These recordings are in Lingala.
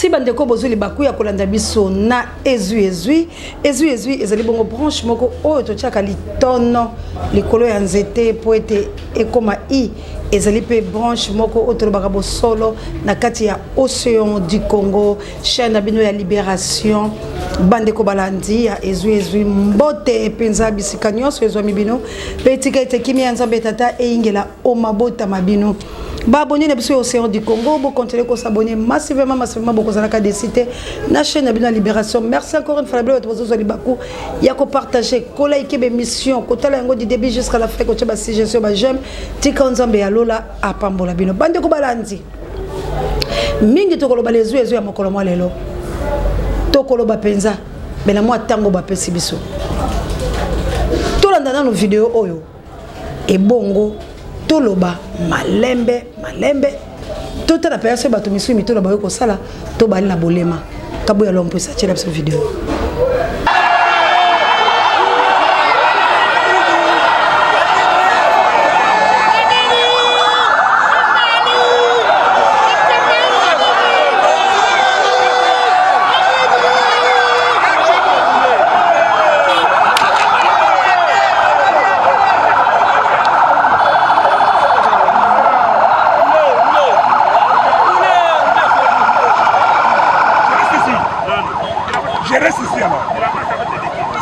Merci bandeko bozwi libaku ya kolanda biso na ezwi ezwi ezwi ezwi ezali bongo branche moko oyo totiaka litono likolo ya nzete mpo ete ekoma i ezali mpe branche moko oyo tolobaka bosolo na kati ya océan du Congo chaîne na bino ya libération bandeko balandi ya ezwi ezwi mbote mpenza bisika nyonso ezwami bino mpe tika ete kimia ya nzambe tata eyingela o mabota ma bino baabonne na biso ya océan du congo bocontinue kosabonne massivement massivement bokozalaka desi te na chaîne na bino ya libération merci encore une fois na bino bato bozozwa libaku ya kopartage kolaike baémission kotala yango du début jusqu'à la fin kotia basuggestion bajeme tika nzambe ya lola apambola bino bandeko balandi mingi tokoloba lezwi ezwi ya mokolo mwa lelo tokoloba mpenza me na mwa ntango bapesi biso tolanda nano video oyo ebongo toloba malembe malembe totala mpenza soki bato misusu mito na bayoki kosala to bali na bolema kabuya lompwisa atyela biso video. Je reste ici alors.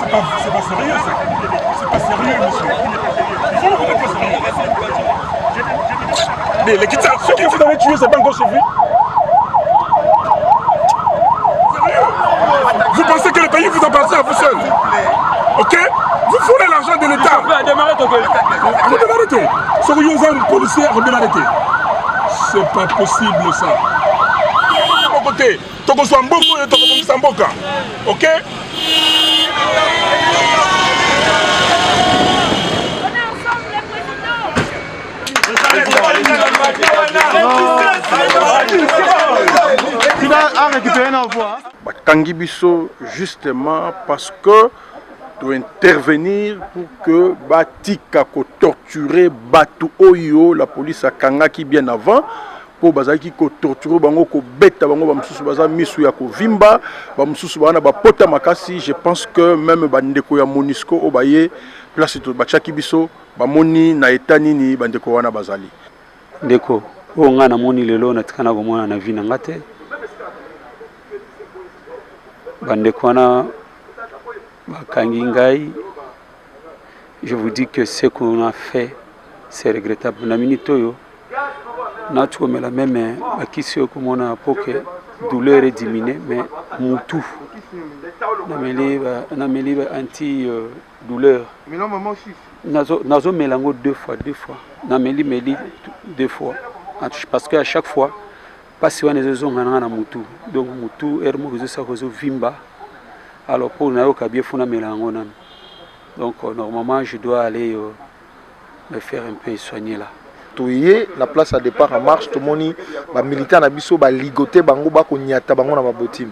C'est pas, c'est pas sérieux ça. C'est pas sérieux, monsieur. Il faut vous être sérieux. Mais les guitares, ceux que vous avez tués, c'est pas encore suivi. Sérieux Vous pensez que le pays vous appartient à vous seul Ok Vous fourrez l'argent de l'État. Vous soki yo oza policier akodemare te c'est pas possible ça moko te tokozwa mboka oyo tokobongisa mboka ok bakangi biso justement parce que to intervenir pour que batika ko torturer batu oyo la police akangaki bien avant mpo bazalaki ko torturer bango kobeta bango bamosusu baza misu ya kovimba bamosusu baza na bapota makasi je pense que meme bandeko ya monusco oyo baye place batiaki biso bamoni na eta nini bandeko wana bazali ndeko oyo ngai namoni lelo natikana komona na vie na ngai te bandeko wana bakangi ngai je vous dis que ce qu'on a fait c'est regrettable na minute oyo nati komela meme bakisi oyo komona po ke douleur ediminue mais mutu nameli ba, nameli ba anti euh, douleur nazomela yango deux fois deux fois nameli meli deux fois parce que à chaque fois Pasi wana ezo zonga nanga na mutu donc mutu heure moko ezo saka ezo vimba alors pour nayoka bien faut namela yango nanu donc euh, normalement je dois aller euh, me faire un peu soigner là toye na place ya départ en marche tomoni bamilitant na biso baligote bango bakonyata bango na babotime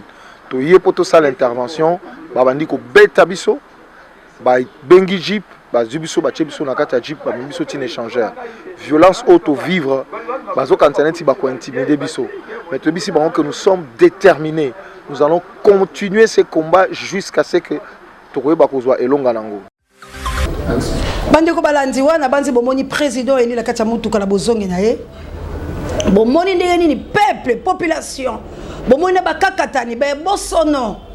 toye mpo tosala intervention babandi kobeta biso Ba bengi jeep, bazwi biso batie biso na kati ya jeep, bamemi biso tina échangeur. Violence oyo to vivre, bazokanisa neti bako intimider biso. Mais toyebisi bango que nous sommes déterminés. Nous allons continuer ce combat jusqu'à ce que tokoyeba kozwa elonga nango. Bandeko balandi wana banzi bomoni président eli na kati ya motuka na bozongi na ye bomoni ndenge nini peuple population bomoni na bakakatani baebosono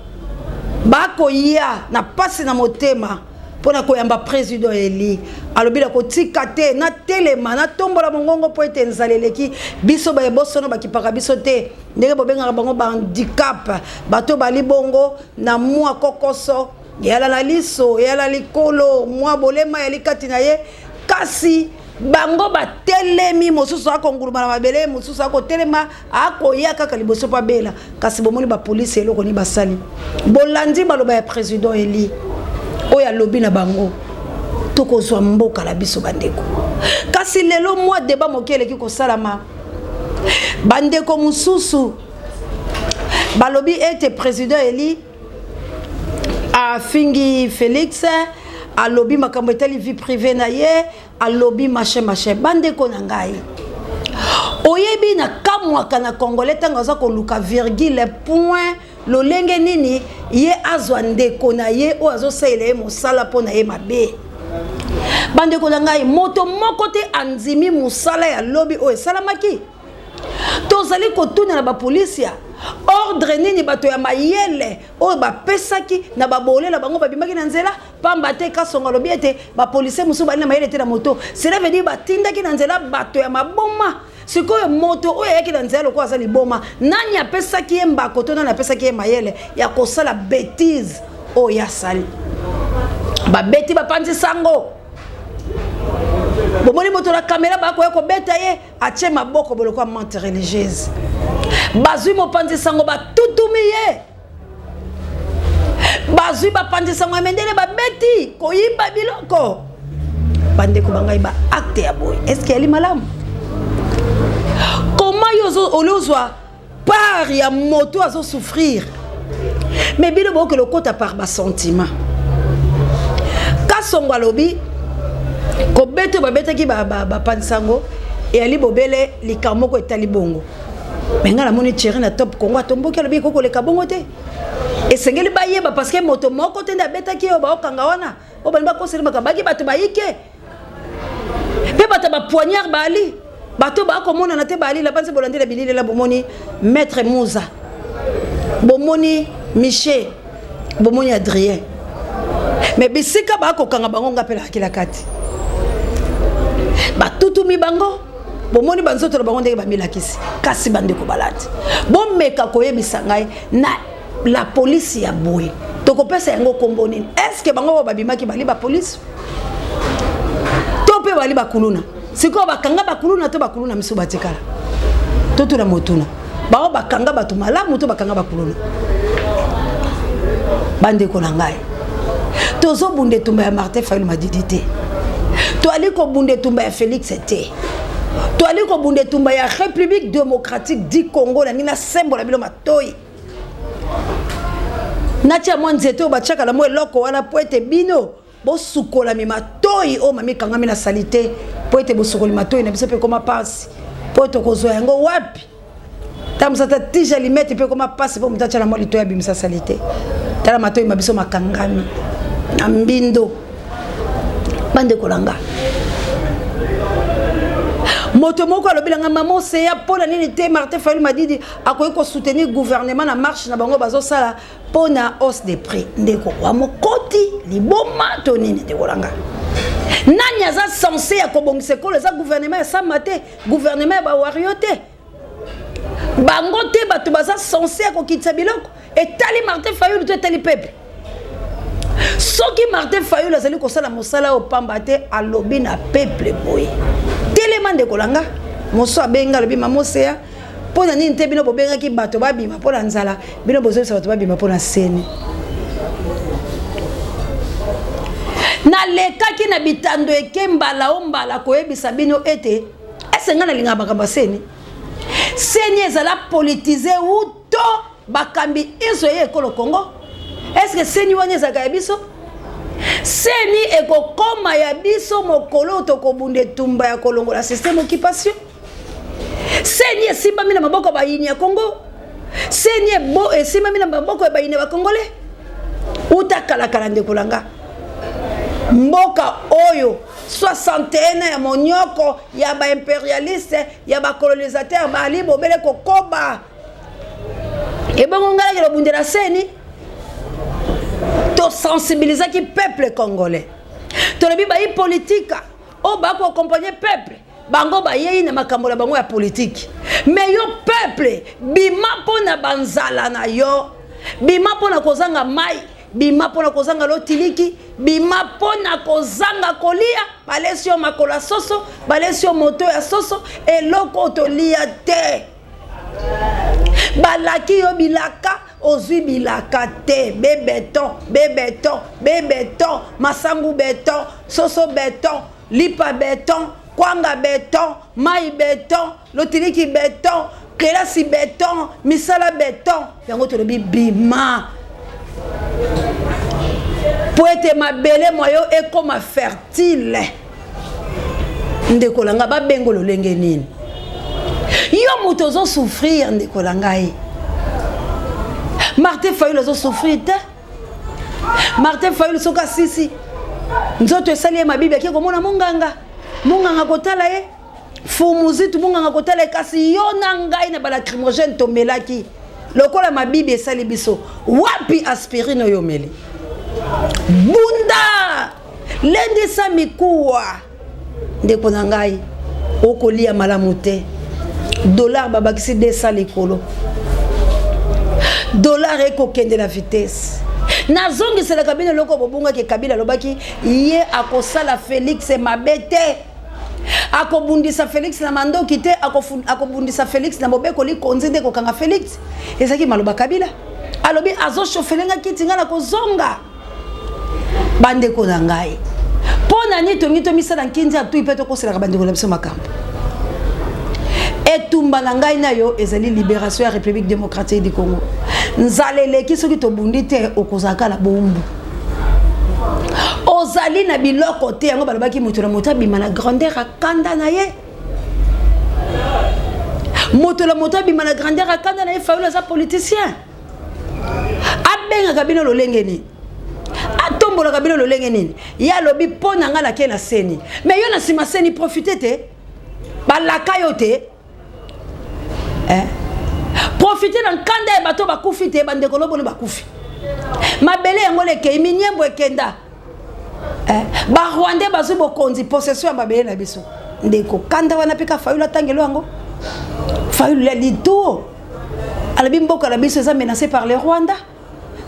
Bakoya na pasi na motema mpo na koyamba president eli. Alobi na kotika te, natelema, natombola mongongo mpo ete nzala eleki biso. Baye bosono bakipaka biso te, ndenge bobengaka bango ba handicap, bato bali bongo na mua kokoso yala na liso yala likolo mua bolema yali kati na ye, kasi bango batelemi, mosusu akonguluma na mabele, mosusu akotelema akoya kaka liboso mpo abela. Kasi bomoni bapolisi eloko nini basali? Bolandi maloba ya president Eli oyo alobi na bango tokozwa mboka na biso bandeko. Kasi lelo mwa deba moke eleki kosalama, bandeko mosusu balobi ete president Eli afingi Felix, alobi makambo etali vie privée na ye, alobi machin machin. Bandeko na ngai, Oyebi na kamwaka na congolais ntango aza koluka virgule point lolenge nini ye azwa ndeko na ye oyo azosalela ye mosala mpo na ye mabe. Bandeko na ngai, moto moko te andimi mosala ya lobi oyo esalamaki. Tozali kotuna na bapolisia ordre nini bato ya mayele oyo bapesaki na babole na bango babimaki na nzela pamba te. Kasongo alobi ete bapolisier mosusu bali na mayele te na moto. Cela veut dire batindaki na nzela bato ya maboma. Sikoyo moto oyo ayaki na nzela lokola aza liboma, nani apesaki ye mbako to nani apesaki ye mayele ya kosala betise oyo asali? Babeti bapanzi sango, bomoni moto na kamera bakoya kobeta ye, atie maboko boloko ya mante religieuse, bazwi mopanzi sango batutumi ye, bazwi bapanzi sango ya mendele babeti koyiba biloko. Bandeko ba ngai, ba acte ya boye eske yali malamu? Koma yo oli ozwa part ya moto azosouffrir, mais bino bokoki lokota par basentiment. Kasongo alobi kobeta oyo babetaki bapanzi sango eyali bobele likambo moko etali bongo. Me ngai namoni Thierry na Top Congo atomboki, alobi ekoki koleka bongo te, esengeli bayeba parce que moto moko te nde abetaki oyo baokanga wana oyo balingi bakoseli makambo baki bato bayike mpe bato ya bapoignard bali bato bakomonana te bali la banzi. Bolandela bililela, bomoni maître Muza, bomoni Michel, bomoni Adrien, mais bisika bakokanga bango nga mpe nakakila kati batutumi bango, bomoni banzoto na bango ndenge bamilakisi. Kasi bandeko balandi, bomeka koyebisa ngai na la polisi ya boye tokopesa yango kombo nini? Est-ce bango oyo babimaki bali bapolisi to mpe bali bakuluna? Sikoyo bakanga bakuluna to bakuluna miso batikala, totuna motuna, bango bakanga bato malamu to bakanga bakuluna? Bandeko na ngai, tozobunda etumba ya Martin Fayulu Madidi te, toali kobunda etumba ya Félix te, toali kobunda etumba ya République démocratique du Congo. Na ngai nasembola bino matoi, natia mwa nzete oyo batiaka na mwa eloko wana po ete bino bosukolami matoi oyo mamikangami na saleté, po ete bosukoli matoi na biso mpe ekoma mpasi, mpo tokozwa yango wapi? Ta mosu ata tige limete mpe ekoma mpasi mpo moto atya na mwa litoi abimisa saleté. Tala matoi ma biso makangami na mbindo. Bandeko na nga, moto moko alobi na nga: "Mama Oseya, mpo na nini te Martin Fayulu Madidi akoki kosoutenir gouvernement na marche na bango bazosala mpo na hausse de prix?" Ndeko wa mokoti liboma to nini? Ndeko na nga, nani aza censé ya kobongisa ekolo? Eza gouvernement ya Sama te, gouvernement ya bawario te, bango te bato baza censé ya kokitisa biloko. Etali Martin Fayulu to etali peuple? Soki Martin Fayulu azali kosala mosala oyo pamba te alobi na peuple boye: "Telema." Ndeko na nga moso abenga, alobi: "Mama Oseya, mpo na nini te bino bobengaki bato babima mpo na nzala, bino bozobisa bato babima mpo na CENI?" Nalekaki na bitando eke mbala o mbala koyebisa bino ete ese ngai nalingaka makambo ya CENI. CENI ezala politisé uto bakambi inso ye ekolo Congo. Est-ce CENI wana ezalaka ya biso? CENI ekokoma ya biso mokolo oyo tokobunda etumba ya kolongola système occupation. CENI esimbami na maboko ya bayini ya Congo, CENI ebo esimbami na maboko ya bayini ya bacongolais uta kalakala. Ndeko na nga, mboka oyo 61 ya monyoko ya baimpérialiste, ya bacolonisateur, bali bobele kokoba. Ebongo ngai nakela obundela CENI? Tosensibilizaki peuple congolais, tolobi bayi politika oyo bakoaccompagne peuple, bango bayei na makambo na bango ya politike, mais yo peuple, bima mpo na banzala na yo, bima mpo na kozanga mai, bima mpo na kozanga lotiliki, bima mpo na kozanga kolia. Balesi yo makolo ya soso, balesi yo moto ya soso, eloko oyo tolia te. Balaki yo bilaka, ozwi bilaka te. Be beton, be beton, be beton, masangu beton, soso beton, lipa beton, kwanga beton, mai beton, lotiliki beton, kelasi beton, misala beton. Yango tolobi bima mpo ete mabele mwa yo ekoma fertile. Ndeko na nga, babengo lolenge nini? Yo moto ozo souffrir ndeko na ngai. Martin Fayulu azo souffrir te. Martin Fayulu soki asisi nzoto esali ye mabibi ake komona monganga, monganga kotala ye fumuzitu monganga kotala ye, kasi yo na ngai na balacrymogène tomelaki lokola mabibi esali biso wapi aspirine oyo omeli? Bunda, lendisa mikuwa ndeko na ngai, okolia malamu te. Dollar babakisi 200 likolo, dollar ekokende na vitesse. Nazongiselaka bino eloko bobungaki. Kabila alobaki ye akosala Felix mabe te, akobundisa Felix na mandoki te, akobundisa Felix na mobeko likonzi nde kokanga Felix. Ezalaki maloba Kabila alobi, azoshofele nga kiti nga na kozonga. Bandeko na ngai, mpo na nini tongi tomisala nkinzi atui mpe tokoselaka bandeko na biso makambo? Etumba na ngai na yo ezali libération ya République démocratique du Congo. Nzala eleki, soki tobundi te okozalaka na bowumbu, ozali na biloko te. Yango balobaki moto na moto abima na grandeur akanda na ye, moto na moto abima na grandeur akanda na ye. Fayulu aza politicien, abengaka bino lolenge nini, atombolaka bino lolenge nini? Ye alobi mpo na ngai nake na CENI, mais yo na nsima CENI profite te, balaka yo te eh? Profite na nkanda ya bato bakufi te, bandeko loboni bakufi, mabele yango lekei, miniembo ekenda eh? Barwandais bazwi bokonzi, possession ya mabele na biso. Ndeko, kanda wana mpe ka Fayulu atangelo yango. Fayulu ya lituo alobi mboka na biso eza menacé par le Rwanda,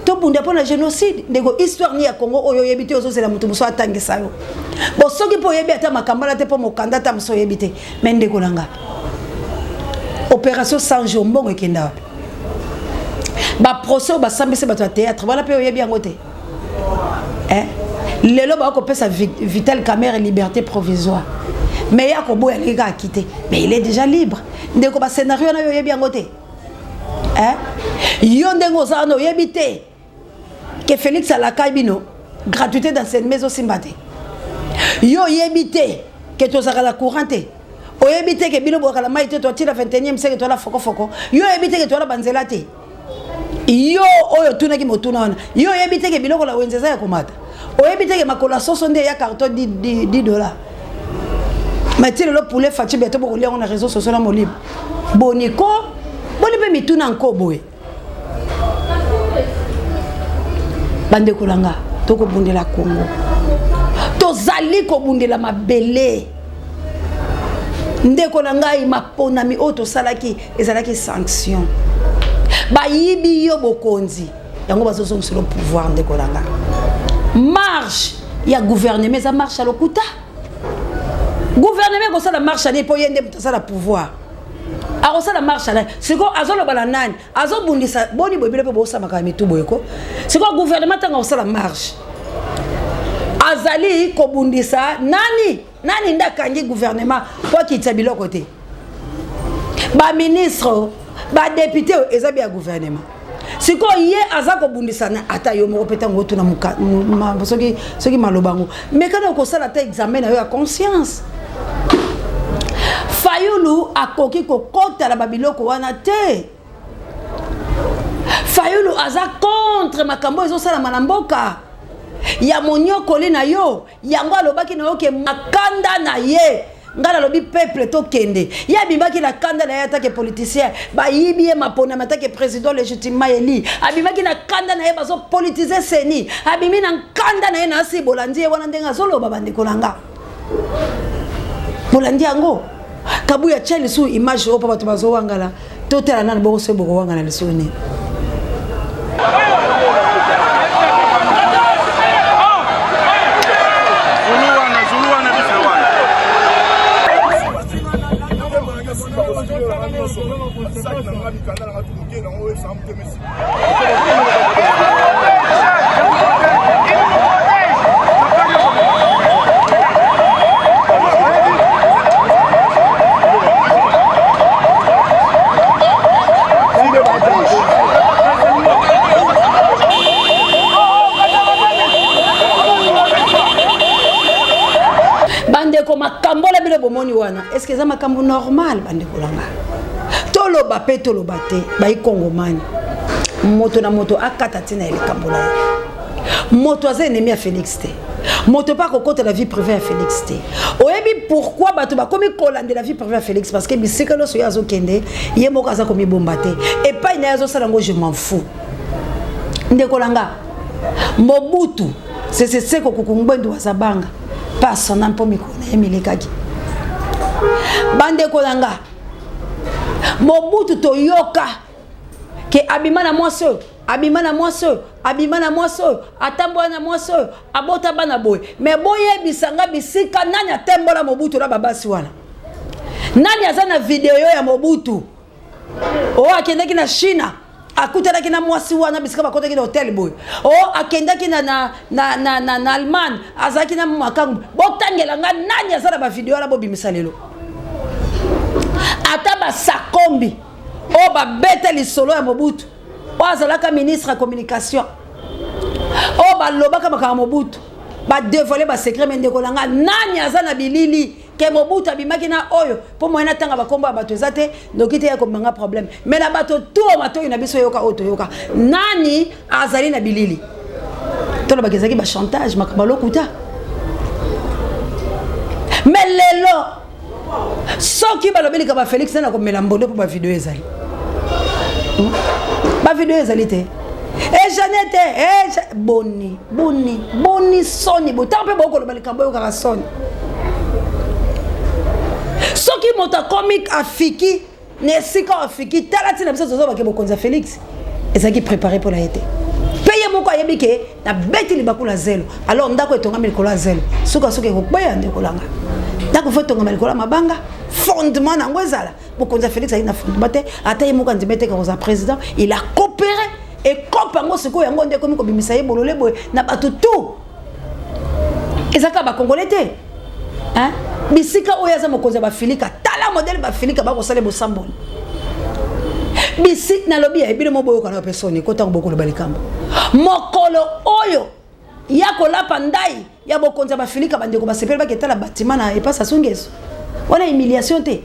tobunda mpo na génocide. Ndeko, histoire ni ya Congo oyo oyebi te, ozozela moto mosusu atangisa yo. Bo soki mpo oyebi ata makambo wana te, mpo mokanda ata mosu oyebi te. Mais ndeko na nga, opération 100 jours, mbongo ekenda wapi? Baprocès oyo basambisi bato ya théâtre wana mpe oyebi yango te eh? Lelo bakopesa Vital Kamerhe liberté provisoire, mais ya koboya ndenge kaka akite, mais il est déjà libre. Ndeko, bascénario wana yo oyebi yango te eh? Yo ndenge oza wana, oyebi te ke Félix alakai bino gratuité d'enseignement ezosimba te? Yo oyebi te ke tozalaka na courant te? Oyebi te ke bino boyaka na mai te? Toatila 21e siècle, toala fokofoko. Yo oyebi te ke toala banzela te? Yo oyo otunaki motuna wana, yo oyebi te ke biloko na wenze eza ya komata? Oyebi te ke makolo ya soso nde eya carton 10 $? Mais ti lelo poulet faci beto bokolia yango na réseau sociaux na molimo. Boni ko, boni mpe mituna nko boye? Bandeko na nga, tokobundela Kongo, tozali kobundela mabele. Ndeko na ngai, maponami oyo tosalaki ezalaki sanction. Bayibi yo bokonzi, yango bazozongisela pouvoir. Ndeko na nga, marche ya gouvernement eza marche ya lokuta. Gouvernement ekosala marche ani mpo ye nde moto asala pouvoir? Akosala marche nani sikoyo? Azoloba na nani? Azobundisa? Boni boye bino mpe bosamaka ya mitu boye ko? Sikoyo gouvernement ntango akosala marche azali kobundisa nani? Nani nde akangi gouvernement mpo akitisa biloko te? Baministre, badéputé oyo eza bia gouvernement, sikoyo ye aza kobundisa na ata yo moko mpe. Ntango otuna soki, soki maloba yango, mekana okosala ata examen na yo ya conscience. Fayulu akoki kokɔta na babiloko wana te. Fayulu aza contre makambo ezosalama na mboka ya monyokoli na yo. Yango alobaki na yo ke makanda na ye. Ngai nalobi peuple tokende. Ye abimaki na kanda na ye atake politicien, bayibi ye maponami atake président légitimement élu. Abimaki na kanda na ye, bazopolitiser CENI. Abimi na nkanda na ye na asi. Bolandi ye wana ndenge azoloba. Bandeko na nga, bolandi yango? Kabuya tia lisusu image oyo mpo bato bazowangala. Totala nanu bongo soki bokowangana lisusu nini. Bandeko, makambo na bino bomoni wana, est ce que eza makambo normal? Bandeko na nga, Toloba mpe toloba te, baikongomani, moto na moto akata ntina ya likambo na ye. Moto aza ennemi ya Félix te, moto mpe akokota la vie privée ya Félix te. Oyebi pourquoi bato bakomi kolandela vie privée ya Félix? Parce que bisika nyonso ye azokende, ye moko aza komibomba te. Epai na ye azosala yango, je m'en fous. Ndeko na nga, Mobutu Sese Seko Kuku Ngbendu azabanga pa sona mpo mikolo na ye milekaki. Bandeko na nga, Mobutu toyoka ke abima na mwasi oyo, abima na mwasi oyo, abima na mwasi oyo, atambola na mwasi oyo, abota bana boye. Me boyebisa nga bisika nani atembola Mobutu na babasi wana? Nani aza na video ya Mobutu oyo akendaki na China, akutanaki na mwasi wana bisika bakotaki na hotel boye, o akendaki na, na, na, na, na, na Allemagne, azalaki na makangu? Botangela nga nani aza na bavideo wana, bobimisa lelo. Ata basakombi oyo babeta lisolo ya Mobutu, oyo azalaka ministre ya communication, oyo balobaka makambo ya Mobutu, badévoiler basecret. Me ndeko na nga, nani aza na bilili ke Mobutu abimaki na oyo? Mpo moye natanga bakombo ya bato eza te, noki te ya komanga problème. Me na bato to matoi na biso yoka oyo toyoka, nani azali na bilili? Tolobaka ezalaki bachantage, makambo alokuta. Me lelo soki balobi likambo ya Félix, nana komela mbondo, mpo bavideo ezali, Bavideo ezali te. E Janete e boni boni boni soni botanga mpe bokoloba likambo oyo kaka soni. Soki moto akomi afiki na esika afiki, tala ntina biso tozobake bokonzi ya Félix ezalaki préparé mpo na ye te, mpe ye moko ayebi ke nabeti libaku na zelo. Alors ndako etongami likolo ya zelo, sukasuka ekokweya. Ndeko langa, ndako fo etongama likolo ya mabanga, fondement na yango ezala. Bokonzi ya Félix azali na fondement te. Ata ye moko andimi te kozala président. Il a coopéré ekope yango. Sikoyo yango nde ekomi kobimisa ye bolole boye na bato tout. Eza kaka bakongole te. Bisika oyo aza mokonzi ya bafilika, tala modele bafilika bakosala bosamboli. Bisi nalobi ya ebino mo boyokana mpe soni kotango bokoloba likambo. Mokolo oyo ya kolapa ndai ya bokonzi ya bafilika, bandeko basepeli baketala batima na epasi asungeso wana, humiliation te?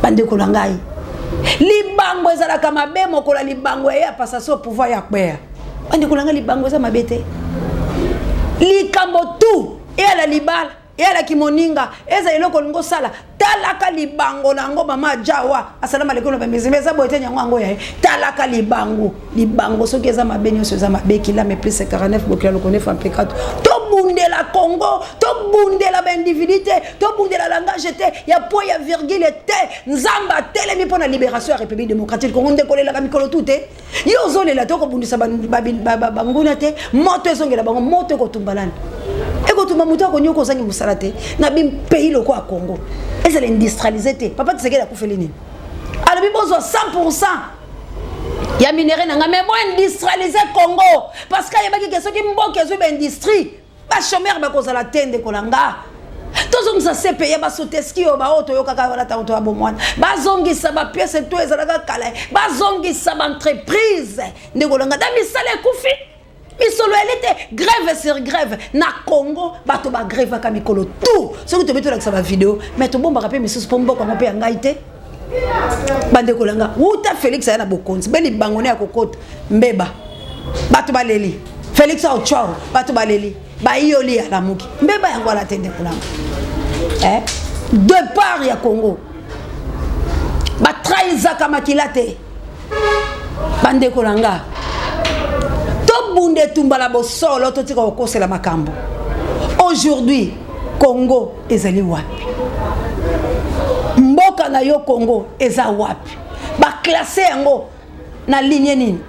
Bandeko na ngai, libango ezalaka mabe. Mokolo ya libango ya ye apasation pouvoir ya kweya. Bandeko na ngai, libango eza mabe te. Likambo tu eyala libala, eyalaki moninga, eza eloko olingi osala, talaka libango na yango. Mama ajawa asalama lekolo na bamizima, eza boye te. Yango yango ya ye, talaka libango. Libango soki eza mabe, nyonso eza mabe. Kilame plus 49 bokila lokonefa mpekato. Tobundela Congo, tobundela baindividu te, tobundela langage te ya point ya virgule te. Nzambe atelemi mpo na libération ya République démocratique Congo. Nde kolelaka mikolo tu te. Yo ozolela te, okobundisa banguna te. Moto ezongela bango, moto ekotumba nani? Ekotumba moto akonyoka, ozangi mosala te. Na pays lokola Congo ezala industrialisé te. Papa Tshisekedi akufeli nini? Alobi bozwa 100 ya minerai na ngai, mais boindustrialiser Congo, parce que ayebaki ke soki mboka ezwi baindustrie, bachômeur bakozala te. Ndeko na nga, tozongisa CPI, basoteski oyo baoyo toyokaka wana ntango toya bomwana, bazongisa bapièce to ezalaka kala, bazongisa baentreprise. Ndeko na nga, da misala ekufi, misolo eli te, grève sur grève na Congo. Bato bagrevaka mikolo tout. Soki tobi tolakisa bavideo, mais tobombaka mpe misusu mpo mboka yango mpe ya ngai te. Bandeko na nga, wuta Félix aya na bokonzi, mpe libango ne ya kokota mbeba, bato baleli Félix aotwao, bato baleli bayoli alamuki mbeba yango ala te. Ndeko nanga, eh? Départ ya Congo, batrahizaka makila te. Bandeko na nga, tobunda etumba na bosolo, totika kokosela makambo. Aujourd'hui Congo ezali wapi? Mboka na yo Congo eza wapi? Baclasser yango na ligne nini?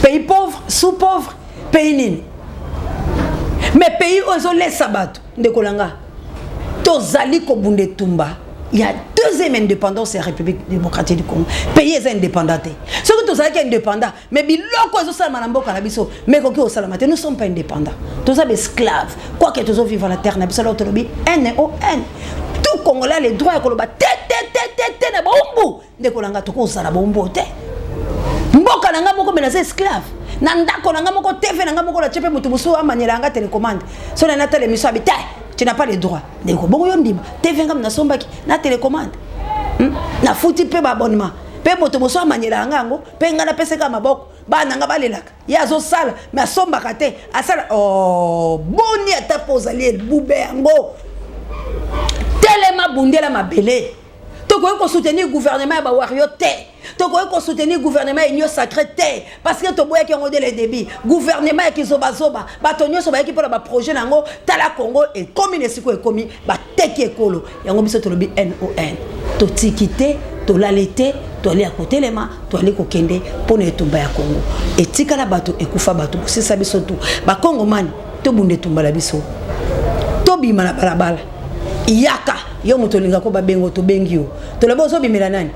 Pays pauvre, sous pauvre, pays nini? Mais pays oyo ezolesa bato. Ndeko na nga, tozali kobunda etumba ya deuxième indépendance ya République démocratique du Congo. Pays eza indépendant te. Soki tozalaki indépendant, mais biloko ezosalama na mboka na biso mais ekoki kosalama te. Nous sommes pas indépendants, toza baesclave, quoique tozovivre na terre na biso. Alors tolobi n o n, tout Congolais a le droit ya koloba te te te te te na bombu. Ndeko na nga, tokozala bombo te. Mboka na nga moko, me naza esclave na ndako na nga moko. TV na nga moko natie, mpe moto mosusu amaniela yanga télécommande. So na natala émission, abi te, tu n'as pas le droit. Ndeko, bongo yo ndima TV ngam nasombaki na télécommande? Nafuti mpe baabonnement mpe moto mosusu amanyelaka nga yango mpe ngai napesaka maboko, bana nga balelaka, ye azosala me asombaka te, asala. Oh, boni ata mpo ozali ebube yango, telema, bundela mabele. Tokoki kosoutenir gouvernement ya bawario te, tokoki kosoutenir gouvernement ya Union sacrée te, parce que toboyaki yango dès le début. Gouvernement ya kizobazoba, bato nyonso bayaki mpona baprojet na yango. Tala Congo ekomi na esika ekomi, bateki ekolo yango. Biso tolobi non, totiki te, tolali te, toali ya kotelema, toali kokende mpona etumba ya Congo. Etikala bato, ekufa bato, bosisa biso tu bakongomani, tobunda etumba na biso, tobima na balabala. Yaka yo moto olingako babengo, tobengi yo, tolobi ozobimela nani?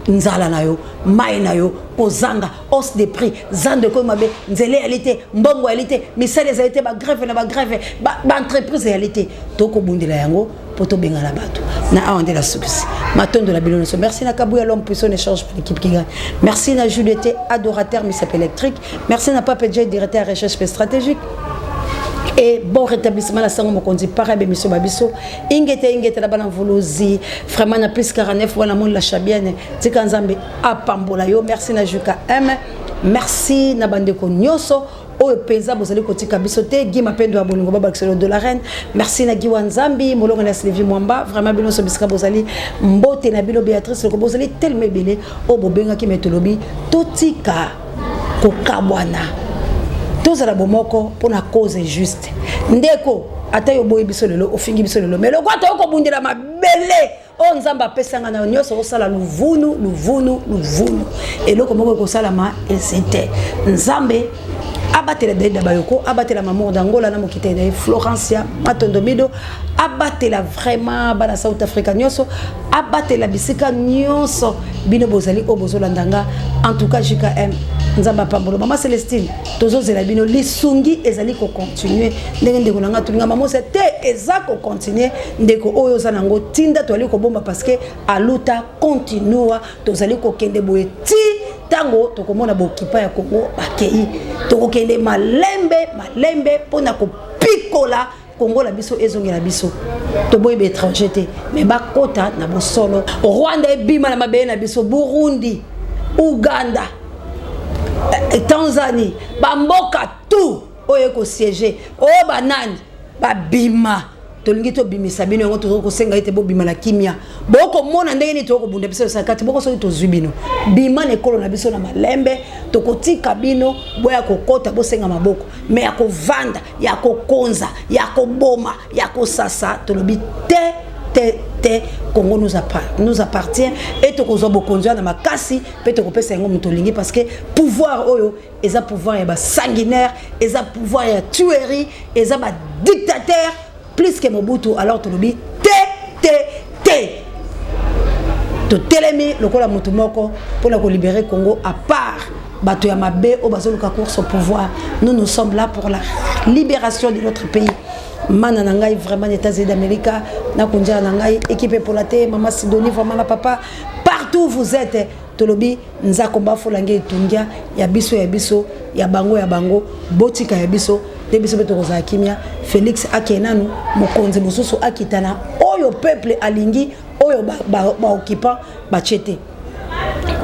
Nzala na yo, mai na yo kozanga, hausse de prix, zando ekomi mabe, nzela eyali te, mbongo eyali te, misala ezali te, bagrève na bagrève, baentreprise eyali te. Tokobundela yango mpo tobengana bato na awa nde la sukisi. Matondo na bino nyonso. Merci na Kabuya, l'homme puissant, échange pour l'équipe qui gagne. Merci na Juliette, adorateur misap électrique. Merci na Pape J, directeur recherche stratégique, et bon rétablissement na sango mokonzi para bémission babiso. Ingete, ingete na bana mvuluzi, vraiment na plus 49 wana moni la chabienne, tika Nzambe apambola yo. Merci na Juka M, merci na bandeko nyonso oyo mpenza bozali kotika biso te. Gi Mapendo ya bolingo, babakiselo de la reine. Merci na Giwa Nzambi Molongo na Sylvie Mwamba. Vraiment, bino nyonso bisika bozali, mbote na bino. Béatrice Loko, bozali telema ebele oyo bobengaki me tolobi totika kokabwana, tozala bomoko mpona cause juste. Ndeko, ata yo boyi biso lelo, ofingi biso lelo, mais lokwa toyo kobundela mabele oyo Nzambe apesanga na yo nyonso, osala luvunu, luvunu, luvunu, eloko moko ekosalama ezi te. Nzambe abatela Daida Bayoko, abatela Mamour d'Angola na mokita na ye Florencia Matondo Mido, abatela vraiment bana South Africa nyonso, abatela bisika nyonso bino bozali oyo bozolanda nga. En tout cas, JKM, Nzambe apambolo. Mama Celestine, tozozela bino. Lisungi ezali kocontinue ndenge ndeko na nga tolinga mamosa te, eza kocontinue. Ndeko oyo oza nango, tinda, toali kobomba parce que aluta continua. Tozali kokende boye ti ntango tokomona bokipa ya Kongo bakei. Tokokende malembe malembe mpona kopikola Kongo na biso, ezongela biso. Toboyi baétranger te, mais bakota na bosolo. Rwanda ebima na mabele na biso, Burundi, Uganda, Tanzanie, bamboka tout oyo ekosiéger oyo, banani babima. Tolingi tobimisa bino yango, tozoki kosenga ete bobima na kimia. Bokomona ndenge nini tokobunda biso na kati boko. Soki tozwi bino, bima na ekolo na biso na malembe, tokotika bino boya kokota, bosenga maboko. Mais ya kovanda, ya kokonza, ya koboma, ya kosasa, tolobi te, te, te. Congo nous appartient et tokozwa bokonzi wana makasi mpe tokopesa yango moto olingi, parce que pouvoir oyo eza pouvoir ya basanguinaire, eza pouvoir ya tuerie, eza badictateur plus que Mobutu. Alors tolobi te, te, te. Totelemi lokola motu moko mpona kolibérer Congo. À part bato ya mabe oyo bazoluka course au pouvoir, nous, nous sommes là pour la libération de notre pays. Mana na ngai vraiment na États-Unis d'Amérique, nakondiaka na ngai équipe epola te, mama Sidonie, vraiment na papa, partout où vous êtes, tolobi nzako bafolange etungia ya biso, ya biso, ya bango, ya bango, botika ya biso nde biso mpe tokozala kimia. Félix akee nanu, mokonzi mosusu akitana oyo peuple alingi, oyo baoccupant batie te.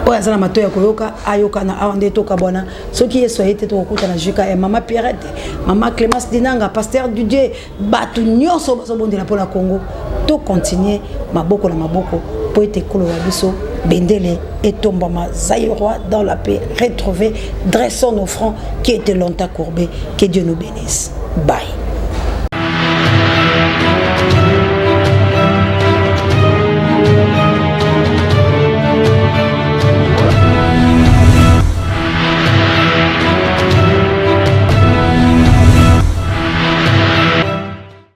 Oyo aza na matoi ya koyoka, ayoka. Na awa nde tokabwana. Soki Yesu aye te, tokokutana. Jkm, mama Pierrette, mama Clémence Dinanga, pasteur Didier, bato nyonso bazobondela mpona Congo, tocontinue maboko na maboko mpo ete ekolo ya biso, bendele etombama. Zaïrois dans la paix retrouvée, dressons nos fronts qui étaient longtemps courbés. Que Dieu nous bénisse. Bye.